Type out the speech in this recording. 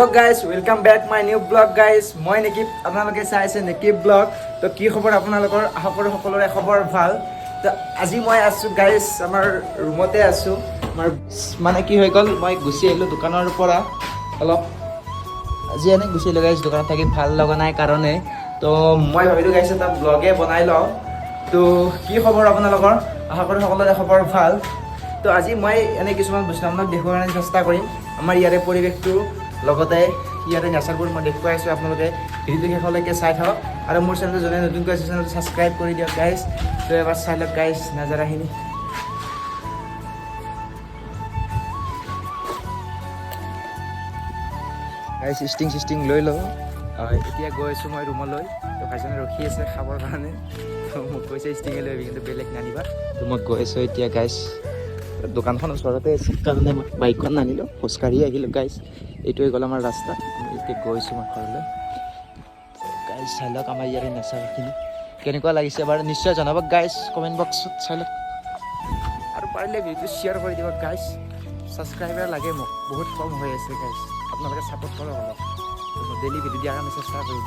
Hello guys, welcome back my new vlog, guys. মই নেকিব, আপোনালোকে চাই আছে নেকিব ব্লগ। তো কি খবৰ আপোনালোকৰ? আশা কৰোঁ সকলোৰে খবৰ ভাল। তো আজি মই আছোঁ গাইজ, আমাৰ ৰুমতে আছোঁ। আমাৰ মানে কি হৈ গ'ল, মই গুচি আহিলোঁ দোকানৰ পৰা অলপ। আজি এনে গুচি আহিলোঁ গাইজ, দোকানত থাকি ভাল লগা নাই কাৰণে। তো মই ভাবিলোঁ গাইজ, এটা ব্লগে বনাই লওঁ। তো কি খবৰ আপোনালোকৰ? আশা কৰোঁ সকলোৰে খবৰ ভাল। তো আজি মই এনে কিছুমান বস্তু আপোনাক দেখুওৱাৰ কাৰণে চেষ্টা কৰিম, আমাৰ ইয়াৰে পৰিৱেশটো, লগতে ইয়াৰে নেচাৰবোৰ মই দেখুৱাই আছোঁ। আপোনালোকে ভিডিঅ'টো শেষলৈকে চাই থাকক আৰু মোৰ চেনেলটো যোনে নতুনকৈ আছে, চেনেলটো ছাবস্ক্ৰাইব কৰি দিয়ক গাইজ। তো এবাৰ চাই লওক গাইজ নাজাৰাখিনি। গাইজ, ষ্টিং চিষ্টিং লৈ লওঁ। এতিয়া গৈ আছোঁ মই ৰুমলৈ। তো ভাইজনে ৰখি আছে খাবৰ কাৰণে। তো মোক কৈছে, ষ্টিঙে লৈ আহিবি কিন্তু, বেলেগ নানিবা। তো মই গৈ আছোঁ এতিয়া গাইজ। দোকানখন ওচৰতে আছে কাৰণে মই বাইকখন নানিলোঁ, খোজকাঢ়ি আহিলোঁ গাইজ। এইটোৱে গ'ল আমাৰ ৰাস্তা। আমি এতিয়া গৈছোঁ মই ঘৰলৈ। গাইজ, চাই লওক আমাৰ ইয়াৰে নেচাৰখিনি কেনেকুৱা লাগিছে বাৰু, নিশ্চয় জনাব গাইজ কমেণ্ট বক্সত। চাই লওক আৰু পাৰিলে ভিডিঅ'টো শ্বেয়াৰ কৰি দিব গাইজ। ছাবস্ক্ৰাইবাৰ লাগে মোক, বহুত কম হৈ আছে গাইজ। আপোনালোকে ছাপোৰ্ট কৰক অলপ। মই ডেইলি ভিডিঅ' দিয়াৰ কাৰণে চেষ্টা কৰিম।